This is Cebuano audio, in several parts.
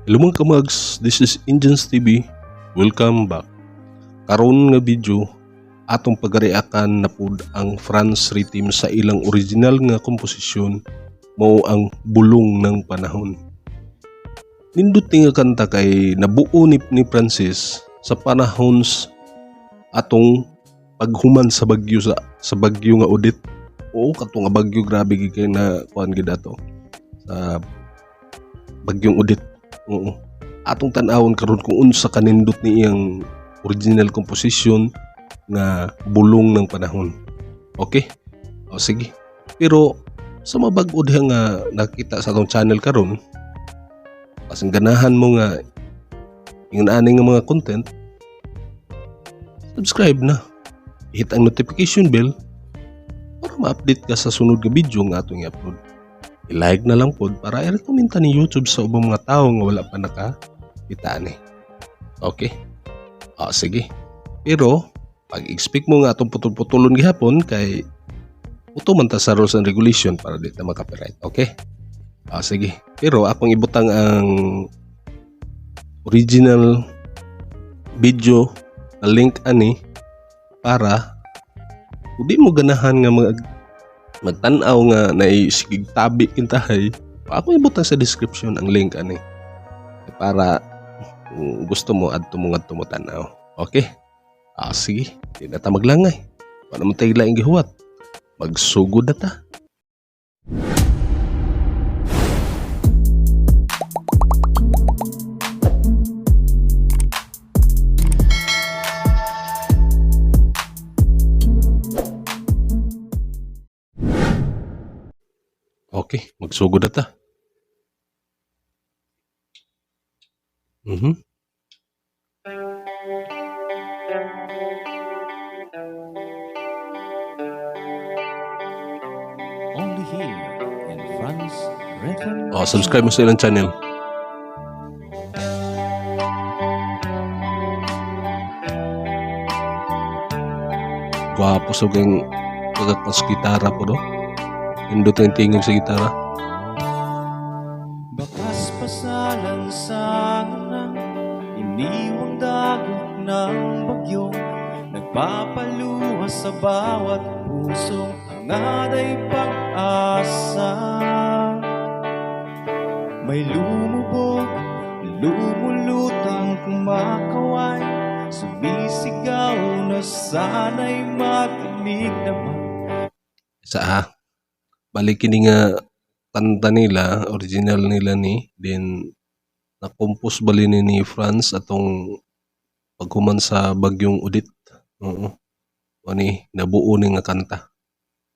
Hello mga kamags, this is Indians TV. Welcome back. Karon nga video, atong pagareakan na pud ang Franz Rhythm sa ilang original nga komposisyon, mao ang Bulong ng Panahon. Nindot ni nga kanta kay nabuo ni Francis sa panahon atong paghuman sa bagyo, sa bagyo nga Odette. Oo, kato nga bagyo, grabe gid kay na kuan gid ato sa bagyong Odette. Oo. Atong tan-awon karon kung unsa kanindot ni iyang original composition nga Bulong ng Panahon. Okay? O sige. Pero sa mabag-o diha nga nakita sa atong channel karon, kasing ganahan mo nga ingon ani nga mga content, subscribe na. Hit ang notification bell para ma-update ka sa sunod nga video nga atong i-upload. I-like na lang pod para i-recommend ni YouTube sa ubang mga tao nga wala pa nakakita ani. Okay? O sige. Pero pag expect mo nga atong putol-putulon gihapon kay uto man ta sa rules and regulation para di ta ma-copyright. Okay? O sige. Pero akong ibutang ang original video na link ani para kung di mo ganahan nga magtan-aw nga naisigig tabi kintahay, ako ibutang sa description ang link ani para kung gusto mo, adto mo ngadto mo tan-aw. Okay? Ah, sige, di na ta maglangay. Wala man tayo laing gihuwat. Magsugod na ta. Okay, magsugod na ta. Only here in Franz Rhythm. Oh, subscribe mo sa ilang channel. Gwapo sa kang pagkakos gitara po do. Indot yung tingog sa gitara. Bakas pa sa lansangan ng iniwang dagok ng bagyo, nagpapaluha sa bawat pusong hangad ay pag-asa. May lumubog, lumulutang, kumakaway, sumisigaw na sana'y matinig naman. Sa ah, balik kini nga kanta nila, original nila ni, then na-compose bali ni Franz atong paghuman sa bagyong Odette. Oo. Ani nabuo ni nga kanta.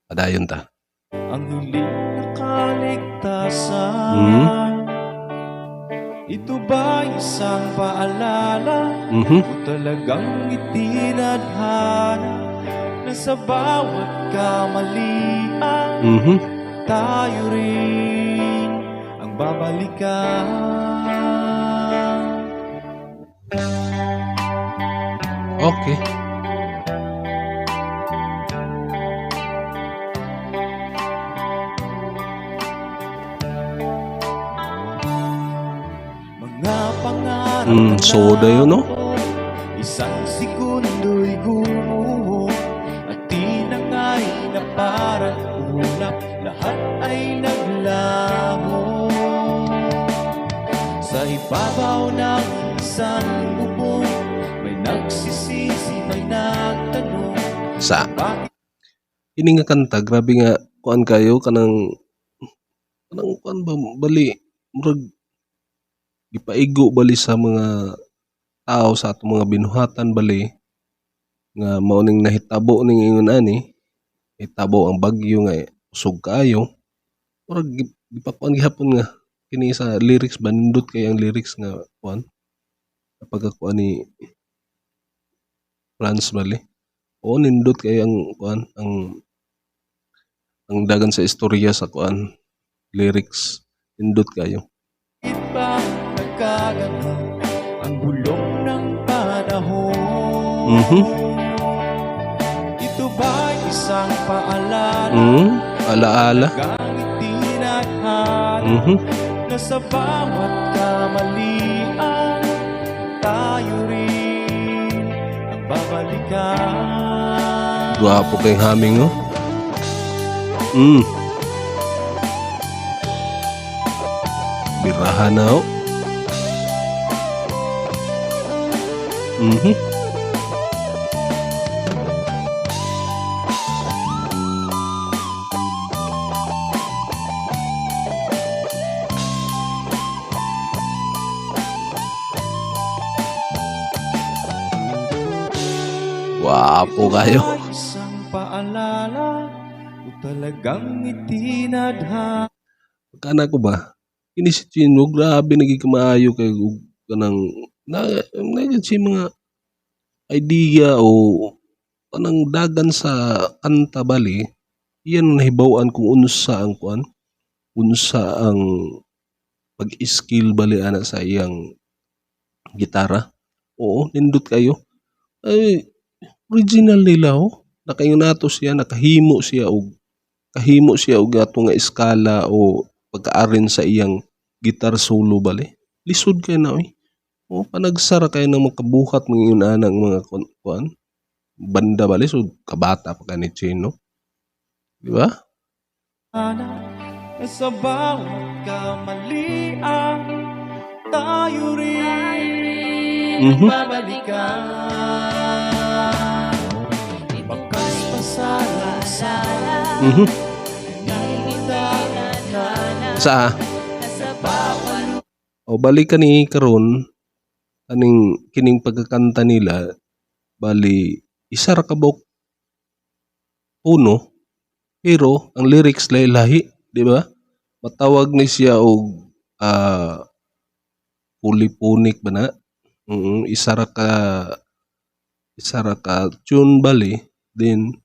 Padayon ta. Ang hiling na kaligtasan. Ito ba isang paalala o talagang itinadhana na sa bawat kamalian tayo rin ang babalikan? Okay. Mga pangarap na Soda yun, no? isang segundo'y gumuho at tinangay na parang ulap, lahat ay naglaho. Sa ibabaw ng isang bubong, may nagsisisi, may nagtanong, Sa bakit ini nga kanta, grabe nga kuan kayo, kanang kuan ba bali, murag gipaigo bali sa mga tao sa atong mga binuhatan bali nga mao ning nahitabo ning ingon ani, hitabo ang bagyo nga usog kaayo, murag gipakuan gihapon nga kini sa lyrics ba, nindot kay ang lyrics nga kuan pagkakuan ni Franz bali. Oo, nindot kay ang kuan, ang dagan sa istorya sa kuan lyrics, nindot kayo. ba nagkaganto ang bulong ng panahon? Ito ba'y isang paalala Alaala. Hanggang itinadhana na sa bawat kamalian Gwapo kay humming, no? Birahan na, oh. Gwapo kayo. Isang paalala o talagang itinadhana. Pagkana ko ba? Kini si Chino, grabe naging kamaayo kay og kanang na na siya mga idea o kanang dagan sa kanta bali iyan nahibaw-an kung unsa ang kuan, unsa ang pag-skill bali ana sa iyang gitara. Oo, nindot kayo. Ay, original nila oh. Nakaingon nato siya, nakahimo siya og kahimo siya og ato nga iskala o pagka-arrange sa iyang gitar solo bali. Lisod kay na oy. O panagsara kay nang makabuhat mga ingon ana ang mga kuan banda bali, so kabata pa kani Chino. Di ba? Na sa bawat kamalian tayo rin babalikan. Bakas pasala-sala Sa o balik kani karon kaning kining pagkakanta nila bali isa ra ka buok tono pero ang lyrics lahi-lahi, di ba? Matawag ni siya og polyphonic ba na? Isa ra ka tune bali then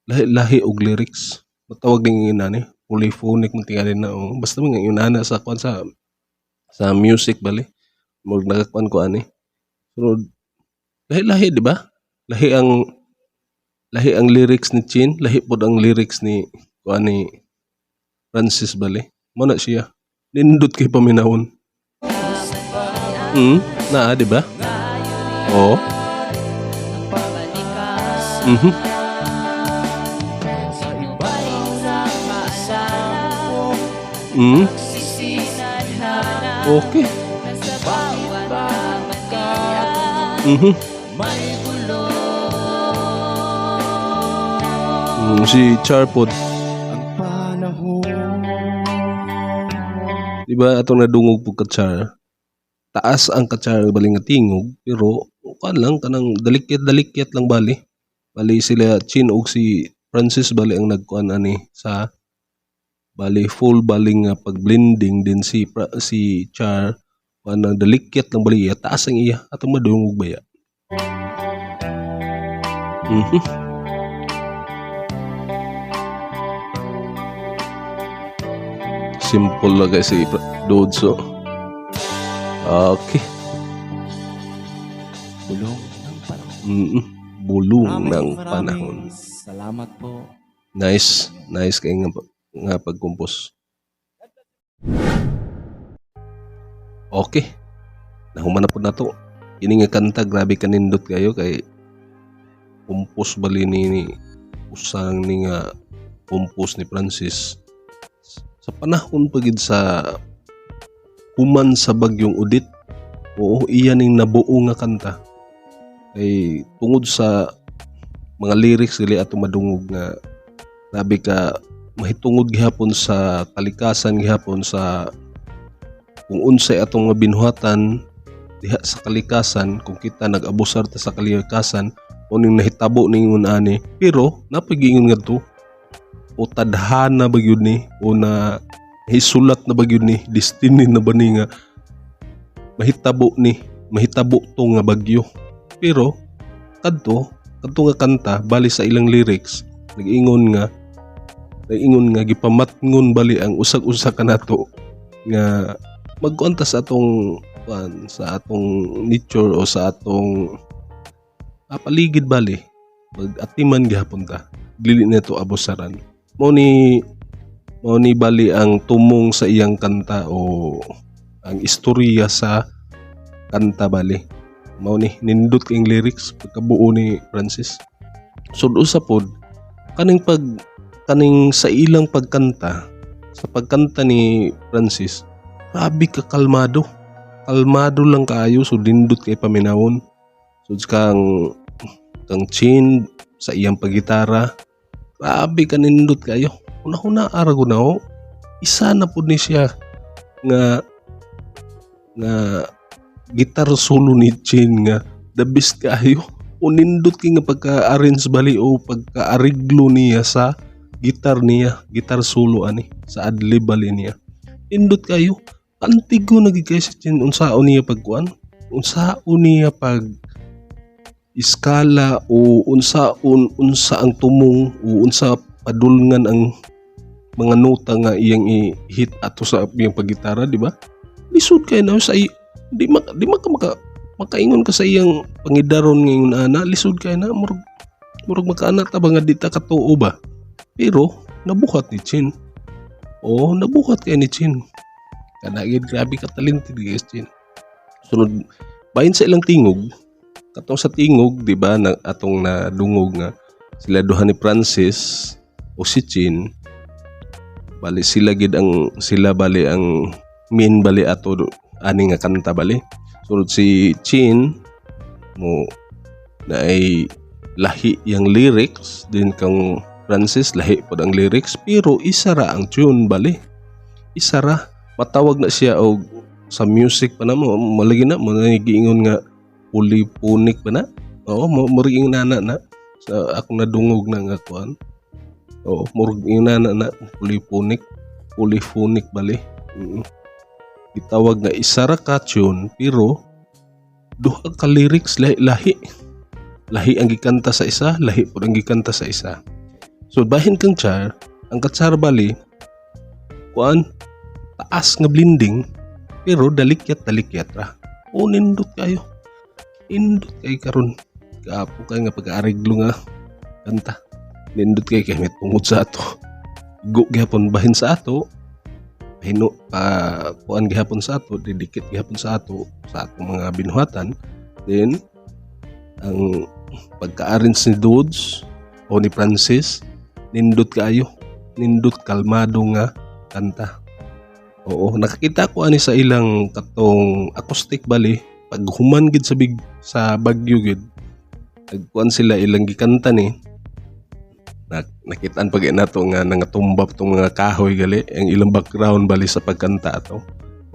lahi-lahi og lyrics. Matawag ning inani polyphonic man tingali na oh. Basta mga inana sa kuan sa music bali. Murag nakakuan ko ani. Pero lahi-lahi, di ba? Lahi ang lyrics ni Chin, lahi pod ang lyrics ni kuan ni Francis bali. Mo na siya. Nindot kay paminawon. Naa, di ba? Oo. Sa iba't Okay. May Si Charpod, ang panahon. di ba atong nadungog po ka-Char? Taas ang ka-Char bali nga tingog, pero kuan lang kanang dalikyat-dalikyat lang bali. Bali sila Chin og si Francis bali ang nagkuan ani sa bali full bali nga pag-blending din si si Char kuan ang dalikyat lang bali iya, taas ang iya atong madungog baya. Simple lang kay si Dodso. Okay. Bulong ng panahon. Bulong Maraming ng maraming panahon. salamat po. Nice. Nice kay nga pag-compose. Okay. Nahuman na po na to. Kini nga kanta grabe kanindot kayo kay compose bali ni usang ni nga compose ni Francis sa panahon pagid sa human sa bagyong Odette. Oo, iya ning nabuo nga kanta. Kay tungod sa mga lyrics gali ato madungog nga grabe ka mahitungod gihapon sa kalikasan, gihapon sa kung unsay atong nga binuhatan diha sa kalikasan, kung kita nag-abusar ta sa kalikasan uning nahitabo ning ani, pero napagingon ngadto o tadhana ba gyud ni o na hisulat na ba gyud ni, destiny na ba ni nga mahitabo ni, mahitabo to nga bagyo. Pero kadto kadto nga kanta bali sa ilang lyrics nag-ingon nga gipamatngon bali ang usag-usa kanato nga magkuanta sa atong kuan, sa atong nature o sa atong paligid bali, mag-atiman gihapon ta, dili na to abusaran. Mao ni bali ang tumong sa iyang kanta o ang istorya sa kanta bali. Mao ni nindot kay lyrics pagkabuo ni Francis. So usa pod kaning pag kaning sa ilang pagkanta, sa pagkanta ni Francis, grabe ka kalmado. Kalmado lang kaayo, so nindot kay paminawon. So kang Chin sa iyang pagitara, grabe ka nindot kayo. Una-una ara ko na ho, isa na pud ni siya nga nga gitar solo ni Chin nga the best kaayo. O nindot kay nga pagka-arrange bali o pagka-ariglo niya sa gitar niya, gitar solo ani, sa adlib bali niya. Nindot kayo. Antigo na gid kay si Chin, unsaon niya pagkuan? Unsaon niya pag iskala o unsaon unsa ang tumong o unsa padulngan ang mga nota nga iyang i-hit ato sa iyang paggitara, di ba? Lisod kay na sa di maka makaingon ka sa iyang pangidaron ngayon ana, lisod kay na, murag makaana ta ba nga di ta katuo ba? Pero nabuhat ni Chin. Oh, nabuhat kay ni Chin. Kana gid, grabe ka talented guys Chin. Sunod, bahin sa ilang tingog, katong sa tingog, di ba, na atong nadungog nga sila duha ni Francis o si Chin, bali sila gid ang sila bali ang main bali ato ani nga kanta bali. Sunod si Chin mo na ay lahi yang lyrics din, kang Francis lahi pod ang lyrics, pero isa ra ang tune bali, isa ra. Matawag na siya og sa music pa na mo malagi na mo na giingon nga polyphonic ba na. Oo, mo murag nana na sa akong nadungog na nga kuan. Oo, murag nana na polyphonic, polyphonic bali. Gitawag nga isa ra ka tune pero duha ka lyrics, lahi lahi lahi ang gikanta sa isa, lahi pud ang gikanta sa isa. So bahin kang Char, ang katsar bali kuan, taas nga blending pero dalikyat dalikyat ra. O nindot kayo, nindot kay karon kaapo kay nga pag-areglo nga kanta, nindot kay kay may tungod sa ato go gihapon. Bahin sa ato hino pa kuan gihapon sa ato, didikit gihapon sa ato sa atong mga binuhatan. Then ang pagka-arrange ni Dudes o ni Francis, nindot kaayo, nindot, kalmado nga kanta. Oo, nakakita ko ani sa ilang katong acoustic bali pag human gid sa big sa Bagyo gid, nagkuan sila, ilang gikanta ni na, nakitaan pag nato nga nangatumbap tong mga kahoy gali ang ilang background bali sa pagkanta ato.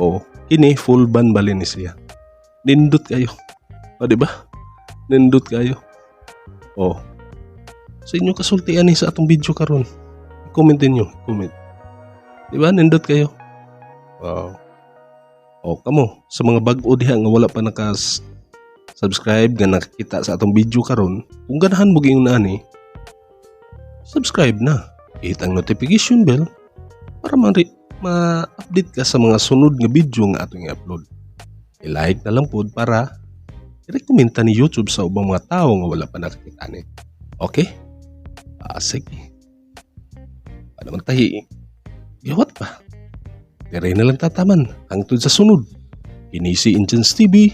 O kini full band bali ni siya, nindot kayo. O di ba, nindot kayo. O sa inyo kasultian ni sa atong video karon, comment ninyo, comment. Di ba nindot kayo? Wow. O kamo sa mga bag-o diha nga wala pa naka subscribe nga nakakita sa atong video karon, kung ganahan mo giingon ani, subscribe na, hit ang notification bell para ma-update ka sa mga sunod nga video nga atong i-upload. I-like na lang pod para i-recommend ni YouTube sa ubang mga tao nga wala pa nakakita ni. Okay? Ah, sige. Ano man tahi? Gawat pa. Dire na lang tataman. Hangtod sa sunod. Kini si Inchens TV.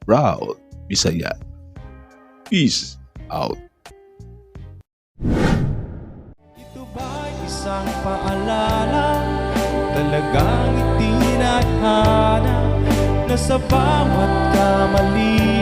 Proud Bisaya. Peace out. Ito ba'y isang paalala? Talagang itinadhana na sa bawat kamalian.